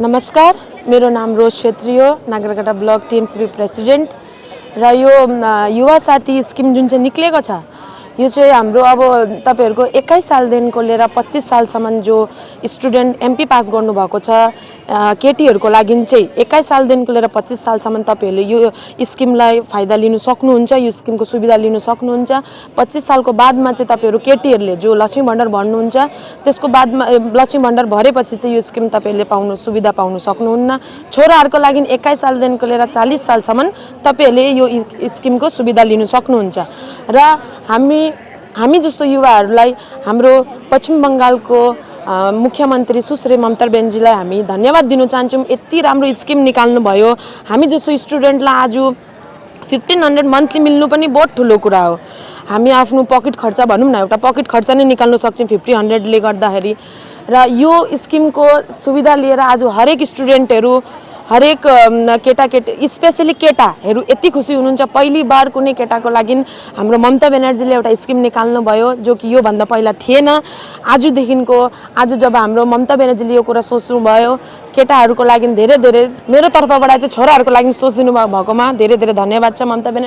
नमस्कार, मेरो नाम रोज छेत्री हो, नागरकाटा ब्लक टीएमसीबी प्रेसिडेन्ट र यो युवा साथी स्किम जुन चाहिँ निक्लेको छ यो चाहिँ हाम्रो अब तपाईहरुको 21 सालदेखिको लिएर 25 सालसम्म जो स्टुडेन्ट एमपी पास गर्नुभएको छ केटीहरुको लागि चाहिँ 21 सालदेखिको लिएर 25 सालसम्म तपाईहरुले यो स्किमलाई फाइदा लिन सक्नुहुन्छ, यो स्किमको सुविधा लिन सक्नुहुन्छ। 25 सालको बादमा चाहिँ तपाईहरु केटीहरुले जो लक्ष्मी भण्डार भर्नुहुन्छ त्यसको बादमा लक्ष्मी भण्डार भरेपछि चाहिँ यो स्किम तपाईहरुले पाउनु सुविधा पाउन सक्नुहुन्न। छोराहरुको लागि 21 सालदेखिको लिएर 40 सालसम्म तपाईहरुले यो स्किमको सुविधा लिन सक्नुहुन्छ र हामी जस्तो युवाहरुलाई हाम्रो पश्चिम बंगालको मुख्यमन्त्री सुश्री ममता बेनर्जीलाई हामी धन्यवाद दिन चाहन्छौं। यति राम्रो स्किम निकाल्नु भयो। हामी जस्तो स्टुडेन्टलाई आज 1500 मन्थली मिल्नु पनि बहुत ठुलो कुरा हो। हामी आफ्नो पकेट खर्च भनौं न एउटा पकेट खर्च नै निकाल्न सक्छौं 1500 ले गर्दाखेरि र यो स्किमको सुविधा लिएर आज हरेक स्टुडेन्टहरु हरेक केटाकेटी स्पेशली केटाहरु यति खुसी हुनुहुन्छ। पहिली बार कुनै केटाको लागि हाम्रो ममता बेनर्जीले एउटा स्किम निकाल्नु भयो जो कि यो भन्दा पहिला थिएन। आज जब हाम्रो ममता बेनर्जीले यो कुरा सोच्नु भयो केटाहरुको लागि धेरै धेरै मेरो तर्फबाट चाहिँ छोराहरुको लागि सोच्दिनु भएकोमा धेरै धेरै धन्यवाद छ ममता बेनर्जी।